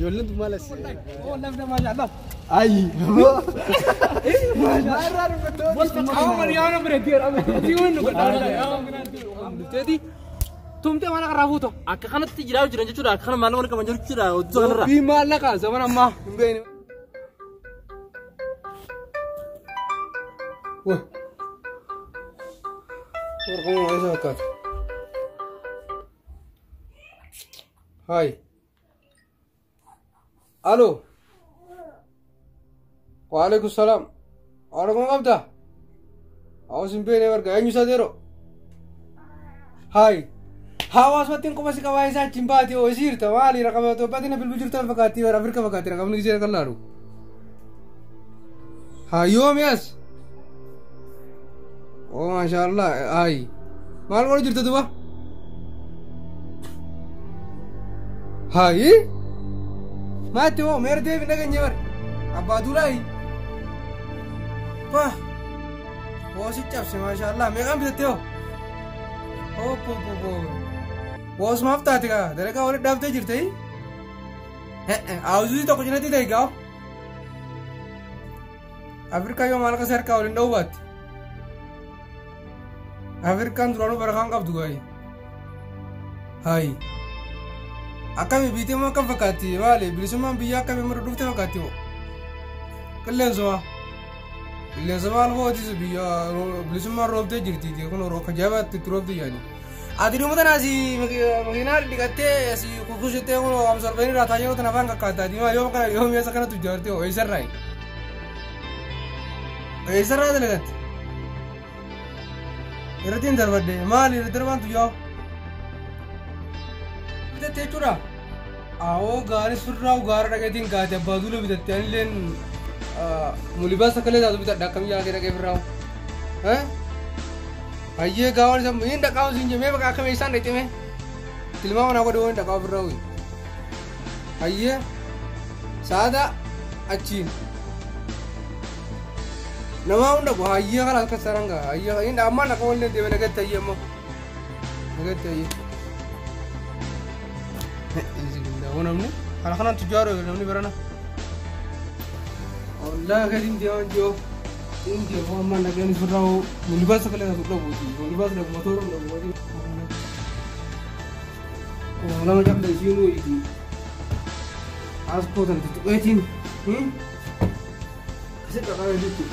Ijoolleen tun maal as? Ayi. Tumtee mana karaa fuuto. Akka kanatti jiraa jiran jechuudha. Akka kana maal wal qaban jechuudha. Hojii kanarra. Dubbii maallaqa zaman ammaa hin beekne. Wah. Warquma isa fakkaata. Hayi. Alo. Waalaikum salaam. Warquma qabdaa? Hawaas hin beekne barga eenyu isaa yeroo? Hayi. Hawaasumatti quba si qabaa isaa achiin baate oo isiirta maali raqama Itoophiyaatti na bilbil jirtu fakkaatti bara Afrika fakkaatti raqamni gisee kan laalu. Hayyoo mi'as. Oo maashaallah hayi. Maal godhu jirta duba? Hayi. Maatti hoo meera deebi dhageenye bara. Abbaa duulaayi. Pah. Hoo si cabse maashaallah meeqaan bitatte hoo? Hoo po po po. Wosumaaf taate gaa dalagaa walitti dhaaftee jirte. Haawuzii tokko cinatti ta'e gaa. Afrikaa yoo maallaqa si harkaa waliin dha'uu baatte. Afrikaan duraanuu barakaan qabdu gaa'e. Hayi. Akkami biitee moo akkam fakkaatti maali bilisummaan biyya akkamii mara dhufte fakkaatti moo? Qilleensuma. Qilleensa maal hootisu biyya bilisummaan roobtee jirti kun akka jaabaatti itti roobte yaani. Ati dhuma tana asii makiinaa dhiqattee asii kukusettee kun hamsa arba'in irraa taa'ee tana afaan kakkaata. Ati yoo kana yoo mi'a kanatu ijaarte hoo eessarraayi? Eessarraa dalagatte? Irratti hin darbadde maali irratti darbaan tuyyaa? Bitatte jechuudha. Awoo gaarii surraa gaara dhaqeetiin kaate abbaa duula bitatte anilleen mulibaas akka illee taatu bitadha akkam yaaqee dhaqee firraa. Hayyee gaawwan isa hin dhaqaa siin jemee bakka akka meeshaan dhaqxime tilmaama naa godhe waan dhaqaa ofirraa ho'i. Hayyee saada achiin namaa hunda bu hayyee kana akka saraan gaa hayyee hin ammaa dhaqa wallee deeme nagatti hayyee ammoo nagatti hayyee. Namni kana kanaan tujjaaroo namni barana. Wallaahi gadiin deeman jiru. India amma nageen firraa mulibaas akka illee dhabuuti mulibaas dhabu motora dhabu. Lama cabda isiin ho'iti. As kootan tuttuqeetiin. Kasi dhaqaa jirtu.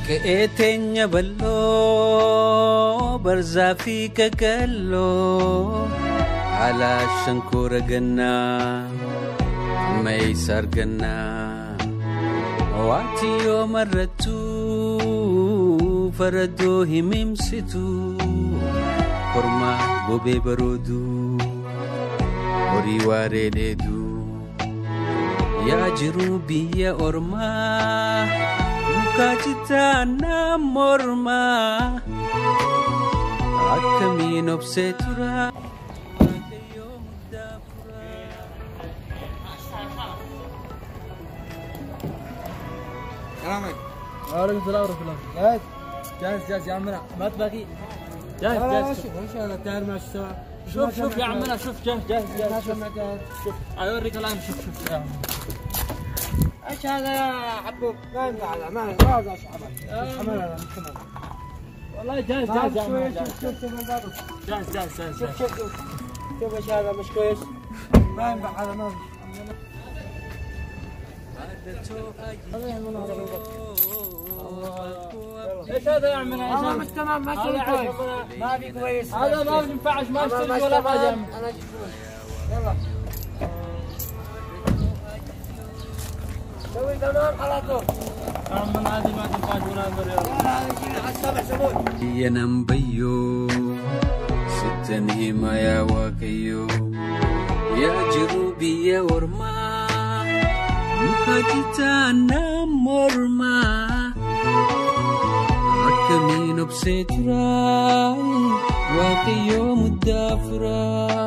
Qe'ee teenya bal'oo barzaa fi kakalloo haala shankoora gannaa amma eessa argannaa waati yoo marrattu faradoo himimsitu kormaa gobee baroodu horii waaree dheedu yaa jiru biyya ormaa. Muka morma akkamiin obsee tura. السلام عليكم. وعليكم السلام ورحمة الله. جاهز جاهز جاهز يا عمنا ما تباقي. جاهز جاهز. ماشي هذا التاير ماشي سوا. شوف شوف يا عمنا شوف جاهز جاهز جاهز. شوف اوريك الان شوف شوف يا عمنا. ايش هذا يا حبوب؟ ما ينفع هذا ما هذا عمل هذا والله جاهز جاهز يا عمنا. شوف شوف شوف جاهز جاهز جاهز. شوف شوف شوف شوف ايش هذا مش كويس. ما ينفع هذا ما ايش هذا يا عمنا؟ والله مش تمام، ما اشتري كويس، ما في كويس هذا، ما ينفعش، ما اشتري ولا حاجه يا عم. انا اجيب فلوس، يلا سوي تمام على طول. يا عمنا هذه ما تنفعش ولا بريال. لا هذا شيء على السبع سبوت. Yanambayyo sittan hima yaa Waaqayyo, yaa jiru biyya ormaa muka citaa mormaa, akkamiin obsee turaa Waaqayyo muddaa furaa.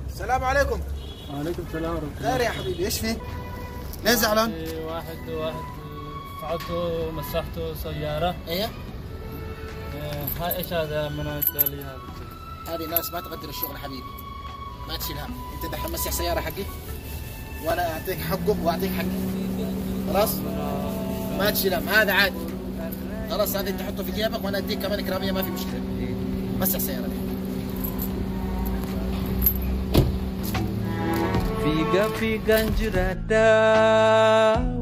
السلام عليكم. وعليكم السلام ورحمه الله. خير يا حبيبي، ايش في؟ ليه زعلان؟ واحد واحد فعلته مسحته سياره. ايه؟ هاي ايش هذا من التالي هذا؟ هذه ناس ما تقدر الشغل حبيبي، ما تشيل هم، انت دحين مسح سياره حقي وانا اعطيك حقه واعطيك حقي. خلاص؟ ما تشيل هم، هذا عادي. خلاص هذا انت حطه في جيبك وانا اديك كمان اكراميه، ما في مشكله. مسح سيارتك. Fiigaa fiigaan jiraadha,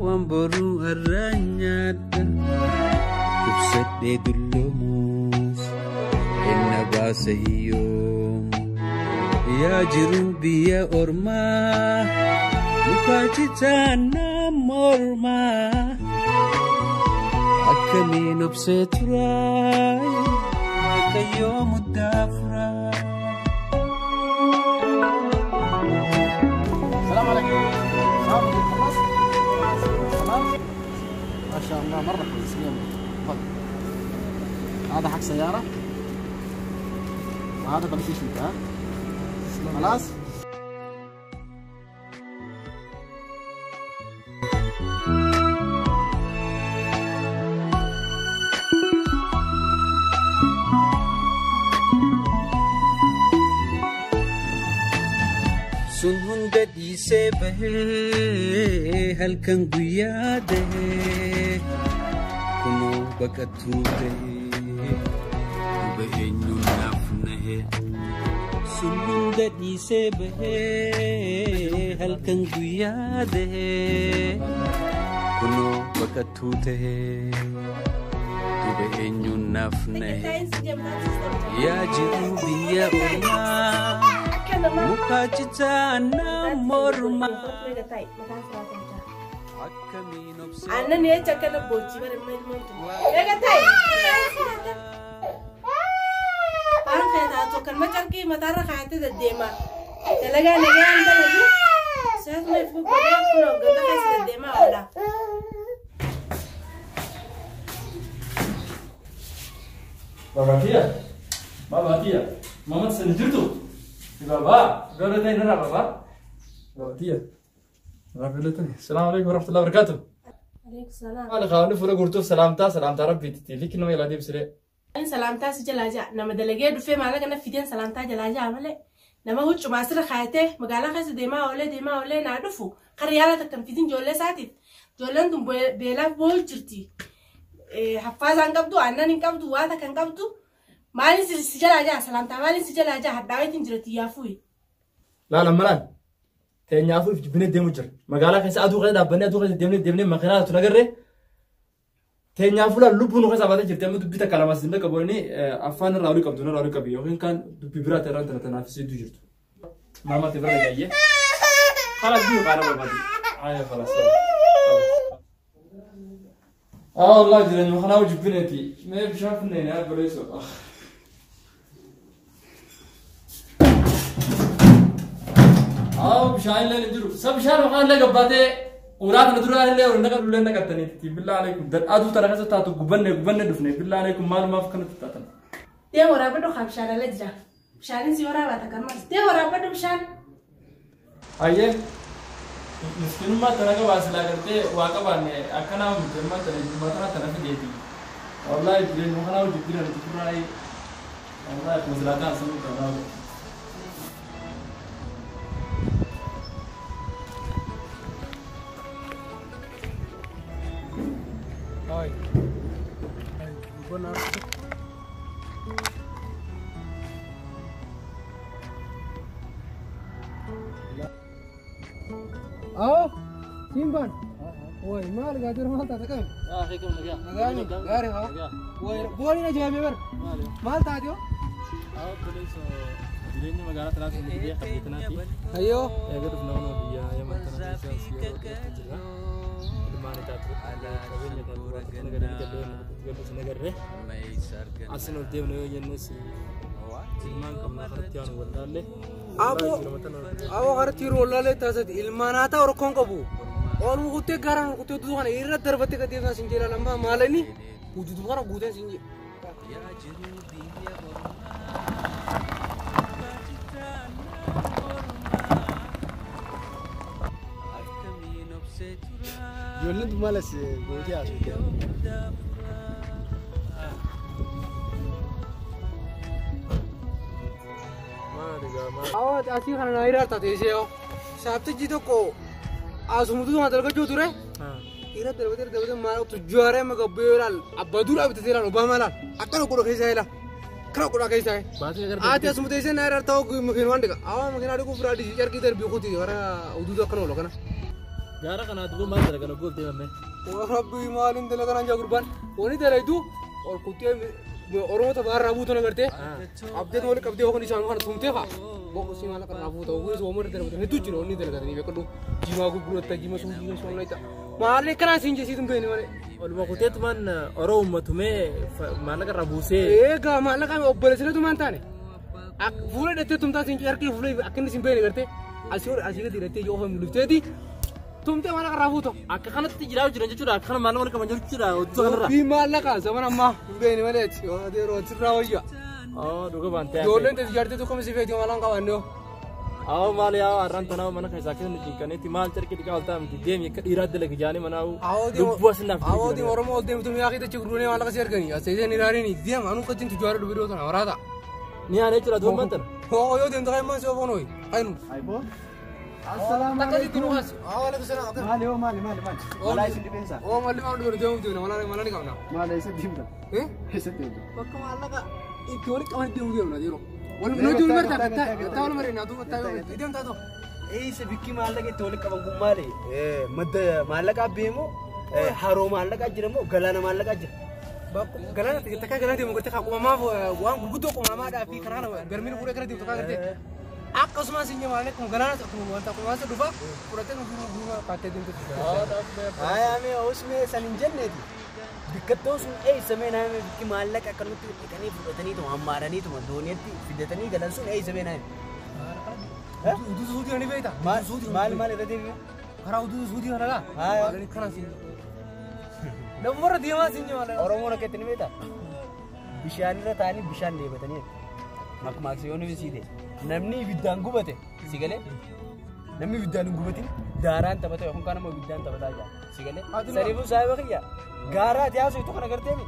waan boruu har'aan nyaadha. Ibsadhee dulloomuus enna baasa hiyyoomu. Yaa jiru biyya ormaa muka citaa mormaa. Akkamiin obsee turaa Waaqayyoo muddaa furaa. السلام عليكم. السلام عليكم. خلصت؟ تمام؟ ما شاء الله مرة كويس، 100 تفضل. هذا حق سيارة وهذا بقشيش انت، ها؟ خلاص؟ Sun hunda dhiisee bahee halkan guyyaa dahee, kunoo baqattuu tahee duba eenyuun naaf nahee. Sun hunda dhiisee bahee halkan guyyaa dahee, kunoo baqattuu tahee duba eenyuun naaf nahee. Yaa jiru biyya ormaa muka citaa mormaa. Akkamiin obsee Aannan jecha akkana boochii bara ilmoon tun. Eega ta'i. Waan kana taatu kan macarqii mataarra kaayatee deddeema. Dalagaa nagaa hin dalagu. Saatuma if guggodhee kun ganda keessa deddeemaa oola. بابا تيا، بابا تيا، ماما تسنجرتو بابا قالوا نرى بابا بابا تيا. السلام عليكم ورحمة الله وبركاته. عليكم السلام. أنا خاوني فلو قلتو سلامتا سلامتا ربي تتي لكن ما يلا دي بسري. Ani salaamtaa si jalaa ja'a nama dalagee dhufee maallaqa na fideen salaamtaa jalaa ja'a malee nama huccuma asirra kaayatee magaalaa keessa deemaa oolee deemaa oolee naa dhufu qaryaala takka hin fidin ijoollee isaatiif ijoolleen tun beelaaf boo'u jirti. Haffaasaan qabdu, aannan hin qabdu, waa takka hin qabdu, maaliin si jalaa ja'a salaamtaa maaliin si jalaa ja'a hadhaa'eetiin jira xiyyaafuu. لا لما لا تeenyaafuu if jibbinee deemu jira. Magaalaa keessa aduu keessa dhaabbannee aduu keessa deemnee deemnee makiinaa tun agarree teenyaafuu laal lubbuun nu keessa baatee jirti. Amma dubbii takka lamas hin qabu inni afaan irraa olii qabdu narraa olii qabi yookiin kan dubbii biraa ta'e irraan tana tanaaf sidduu jirtu. Maama ta'e bira gayyee. خلاص بيو قانا بابا عايا خلاص. اه والله جرين وخنا وجبنتي ما بشافني انا بريسو. اه bishaan illee hin jiru. Sa bishaan waan illee gabbaatee uraa kana duraa illee ol naqa lullee naqattaniiti. Billaa alaikum. Aduu tana keessa taatu gubanne gubanne dhufne. Billaa alaikum maalumaaf kanatti taatan. Dee waraabadhu haa bishaan ala jira. Bishaanin si waraabata kan maas. Dee waraabadhu bishaan. Ayyee miskinummaa tana qabaa silaa gartee waa qabaanne akkanaa miti ammaa tana ijjummaa tana tana fideeti. Wallaahi jireenya kanaa hojii bira nuti turaayi. Wallaahi akkuma silaa ta'an sanuu ta'aa. Hai. Hai, benar. Oh, simpan. Woi, mal gadir mal ta takam. Ah, kai kam nagaa. Nagaa gari ha. Woi, boli na jabe bar. Mal ta dio. Ah, police jireenya magaalaa tanaa sun biyya qabdi tanaati. Ayyo. Eega dhufna onoo biyya Yaman tana keessa yeroo dheertu jira. Ilmaan isaatu qabeenya taatu waan tokko nagarree jallee gallu sin agarree. Asin ol deemna yoo jennes ilmaan qabna kanatti aanu wallaalle. Abo abo karatti yeroo wallaalle taasisati ilmaan haa ta'u rakkoon qabu. Ooluu kuttee gaaraan kuttee utuu kana irra darbattee gadi deemsaa sin jeela lambaa maalani utuu kana guuteen sin jeela. Ijoolleen tun maal as gootee haasofte? Awwa asii kana naa hiraarta teessee yoo saabtijji tokko asumutu kana dalgachuu ture. Irra darbatee darbatee maal tujjaaree maka biyyoo ilaal abbaa duraa bitatee ilaal Obaamaa ilaal akkana godha keessa ilaal kana godha keessa. Ati asuma teessee naa hiraarta hoo makiin waan dhiqa awwa makiinaa dhiquu biraa dhiisii carqii darbii kuti gara uduutu akkana oolu kana. Gaara kana duuba maal dalagan oggoo deemame? Rabbi maaliin dalagan anjaa gurbaan wani dalaytu ol kuttee Oromoo tabaarraa buutu nagartee abdeet wali qabdee hookan isaan kana tumtee haa boqo si maal qarraa buuta oguun isa oomarra dalagatan hedduu jira onni dalagatanii beekadhu jimaa gurguratta jima suuqii soonna ita maallee kanaa siin jesiitu beeni malee. Oluma kuteetumaan Oromoo uummatumee maallaqa irraa buusee. Eegaa maallaqa obboleessinetu maan taane fuula hidhattee tumtaa siin harki fuula akka inni siin beeni gartee asii gadi hidhattee yoo ofamu lufteeti. Tumtee maallaqa irraa fuuta. Akka kanatti jiraa jiran jechuudha. Akka kana maallaqa wal qaban jechuudha. Hojii kanarra. Dubbii maallaqa zaman ammaa hin beekne malee yeroo sirraa wayya. Oo dhuga baantee. Ijoolleen teessi jaartee tokko misi feeti maalaan qabannoo. Awwa maal yaa har'aan tanaa mana keessaa keessa nu jinkaneetti maal carqii dhiqaa ol ta'a miti deemi akka dhiiraa dalagi jaanii manaa lubbuu as naaf. Awwa deemu Oromoo ol deemtu miyaa keessa gurguranii maallaqa si arganii aseeseen iraariin deema anuu qajjin tujaara dubbidoo tana waraata. Ni aanee jechuudha duuba maanta. Hoo yoo deemtu kan maal si ofoon hoyi ayinu. Ayboo. Assalamu alaikum. Waalaikum salam. Maali hoo maali maali maali. Walaa isin dhibeensa. Oo maali maali dhibeen deemu deemna walaa maali qabna. Maali isa deemta? Eh? Isa deemta. Bakka maallaqa itti wali qaban deemu deemna yeroo. Wal nuti wal marta taa wal marina tu taa deemta too. Eessa bikki maallaqa itti wali qaban kun maali? Madda maallaqaa beemu haroo maallaqaa jira moo galaana maallaqaa jira? Galaana takka galaana deemu gartee qumamaaf waan gurguddoo qumamaadhaa fi karaa garmiin fuudhee gara deemtu kaa gartee. Akkasumas hin jemaale kun galaana tokko wanta kumaasa dhufa fudhatee nu gurguru kaattee deemtu. Haayame osmee san hin jenneeti. Bikkattoon sun eessa mee naame bikki maallaqa akkanumatti dhiqanii fudhatanii hammaaranii dooniitti fidatanii galan sun eessa mee naame. Utuu suutii ni beekta. Maal maal irra deebi'u? Karaa utuu suutii kana laa. Maal kana siin. Lafarra deemaa siin jemaale. Oromoon akka itti ni beekta. Bishaan irra taa'anii bishaan deebatanii. Makmaaksiyoon siite. Namni ibiddaan gubate si galee namni ibiddaan hin gubatin daaraan taphata yookaan kaan immoo ibiddaan taphataa jira si galee saniifuu saayiba kiyya gaaraa ati haasoftu kana garteemi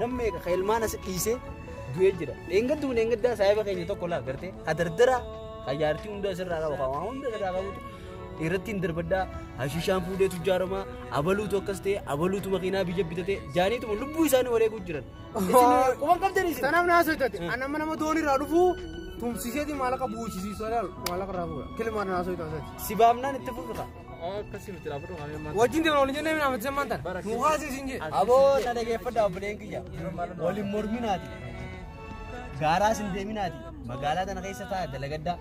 namni meeqa ka ilmaan as dhiisee du'ee jira dheengaddu dheengaddaa saayiba keenya tokko laa gartee hadardara ka jaartii hunda asirraa qabu ka waan hunda asirraa qabutu irratti hin darbaddaa hashiishaan fuudheetu ijaaramaa abaluutu akkas ta'e abaluutu makiinaa biyya bitate jaaniituma lubbuu isaanii wareeguu jiran. Quban qabdan isin. Tanaaf naa soitate anamma nama doonii irraa dhufu tumsiseeti maallaqa buuchisiisu maallaqa irraa fuudha kilimaan naa soitate. Si baafnaan itti fuudha. Akkasii miti dhaabatu qaamee maal. Wajjin deemna waliin jennee minaa miti maanta. Nu haasii siin jee. Aboo na dhageeffadhaa obboleen kiyya. Waliin morminaati. Gaaraas hin deeminaati. Magaalaa tana keessa taa'a dalagaddaa.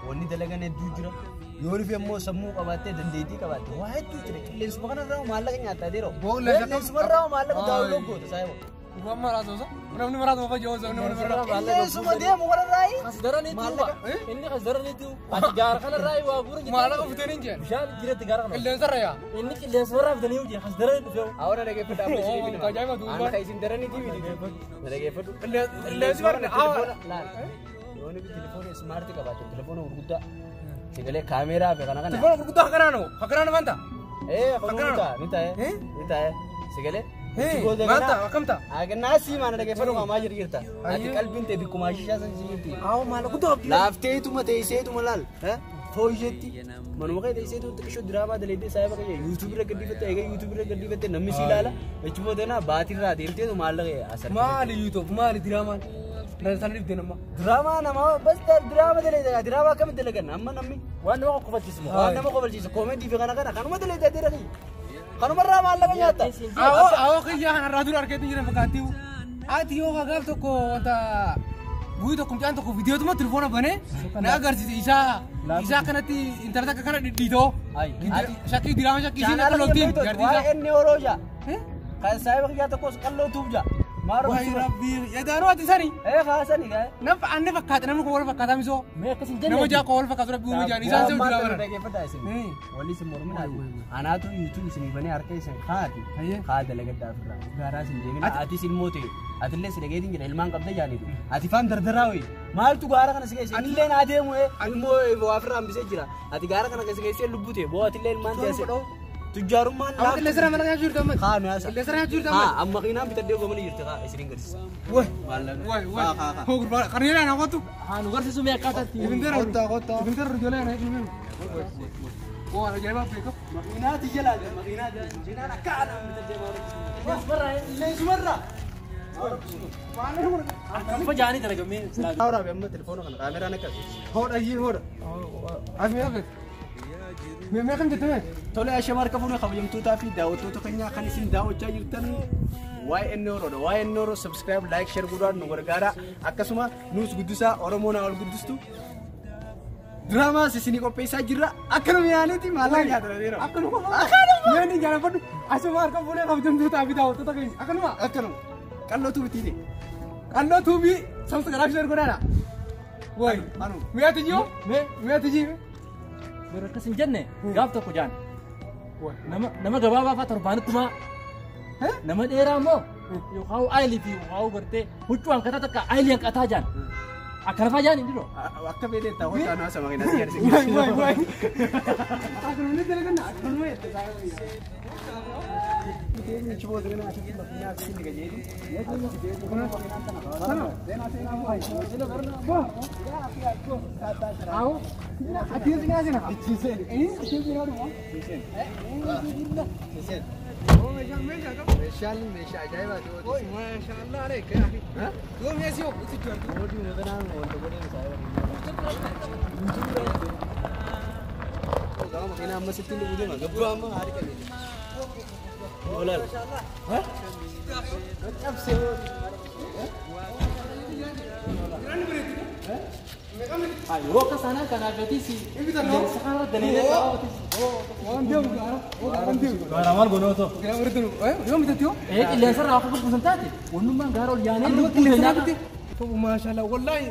Wanni dalagan hedduu jira. Yoo dhufe immoo sammuu qabaattee dandeettii qabaatte waa hedduu jira. Qilleensuma kanarraa maallaqa nyaattaa deeroo. Qilleensuma irraa maallaqa daawwiloo goota saayiba. Waan maraatu osoo namni maraatu qofa jiru osoo namni maraatu. Qilleensuma deemu kanarraa. As daraniitu inni as daraniitu ati gaara kanarraa waa guura jirti. Maallaqa fitanii hin jeen. Bishaan jiretti gaara kana. Qilleensarra yaa. Inni qilleensarraa fitanii hojii as daranii dhufee. Awwa na dhageeffadhaa amma isin ibina. Ajaa'iba duuba. Ana kan isin daraniitii miti. Na dhageeffadhu. Qilleensi barne awwa. Laal. Yoo nuti telefoona ismaartii qabaatte telefoona gurguddaa. Sagalee kaameeraa fi kana kana. Telefoona gurguddaa hakkanaa hakkanaa wanta. Ee hakkanaa ni ta'e ni ta'e sagalee. Maanta akkamta? Naasii maana dhageeffadhu maamaa jira jirta. Ati qalbiin ta'e bikkuma ashiishaa san si jirti. Awwa maal guddaa qabdi. Laafteetuma teesseetuma laal. Fooyyeetti manuma kee teesseetu xiqqishoo diraamaa dalaydee saayiba kiyya yuutuubii irra gadhiifatte egaa yuutuubii irra gadhiifatte namni si ilaala achi boodana baatiirraa deemteetu maallaqa asar. Maali yuutuub maali diraamaan? Sana dhibdeen amma. Diraamaa namaa bas diraama dalayda diraamaa akkamitti dalagan amma namni Waan nama kofalchiisu. Waan nama kofalchiisu koomedii fi kana kana kanuma dalayda dira kiyya. Kanumarraa maallaqa nyaatta. Awoo kiyyaa kanarraa dura argeetu jira fakkaattii. Ati yoo gaaf tokko wanta guyyaa tokko mucaan tokko viidiyootuma telefoona banee na agarsiise isaa kanatti intarneet akka kana dhidhiitoo. Shakkii diraama shakkii isiin akka loltiin jaartii isaa. Waa'ee inni horoo jaa. Kan saayiba kiyyaa tokkos qalloo tuub jaa. Wayi rabbii yadaanoo ati sani. Ee kaasani gaa. Nam anne fakkaata namni kun wal fakkaataa misoo. Mee akkas hin jenne. Nama ja'a wal fakkaatu rabbii uumee jaan isaan se'u jira bara. Dhaggeeffadhaa isin. Walli isin morminaati. Anaatu yuutuub isinii banee harka isin kaati. Haa dalagaddaa ofirraa. Gaaraa isin deemina. Atis ilmoo ta'e. Atillee si dhageetiin jira ilmaan qabda jaaniitu. Ati faan dardaraa wayi. Maaltu gaara kana si geesse? Anillee naa deemu ilmoo waa ofirraa hambisee jira. Ati gaara kana si geessee lubbuu ta'e. Boo atillee ilmaan ta'e. Tujjaarummaan Amma qilleensarraa mana nyaachuu jirtu amma. Haa nu yaasa. Qilleensarraa nyaachuu jirtu amma. Haa amma qinaan bitadhee gomani jirti haa isiniin garsiisa. Wayi wayi wayi. Hoo gurbaa qarreera naa kottu. Haa nu garsiisu mee akkaataatti. Ibinteera kottu. Ibinteera ijoollee naa eegnu. Waa ajaa'ibaa beeku. Makiinaati jalaa jira makiinaati. Makiinaan akka anaan bitadhee maal Qilleensarraa. Qilleensumarraa. Akkuma jaanii dalagamee. Hawraa fi amma telefoona kana kaameraan akkasi. Hoodha iyyee hoodha. Asii hafe. Mee kam jette mee? Tole ashama harka fuune kabajamtootaa fi daawwattoota keenyaa kan isin daawwachaa jirtan waa'ee Oromoodha. Waa'ee Oromoo subscribe, like, share godhaan nu gargaara. Akkasuma nuus guddisaa Oromoo naa ol guddistu. Diraamaas isinii qopheessaa jirra. Akkanuma yaaniiti maallaqa nyaata. Akkanuma. Mee inni jaalafadhu. Asuma harka fuunee kabajamtootaa fi daawwattoota keenya. Akkanuma. Akkanuma. Qalloo tuubitiini. Qalloo tuubii subscribe share godhaadha. Wayi. Mee ati jiru? Mee ati jiru? Bara akkas hin jenne gaaf tokko jaan. Nama gabaabaa fa'aa torbaanittumaa. Nama dheeraa immoo yookaan aayilii fi yookaan gartee huccuu hanqataa takka aayilii hanqataa jaan. Akkana fa'aa jaan hin jiru. Akka fedhe ta'u hojjaa naa sama keenyatti jaalise. Wayi wayi wayi. Akkanuma ni dalaganna akkanuma jette Maashallah wallahi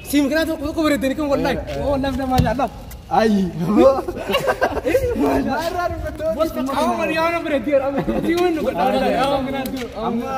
siim kana tokko bareedani kan wallahi wallahi maashallah. Ay. Amma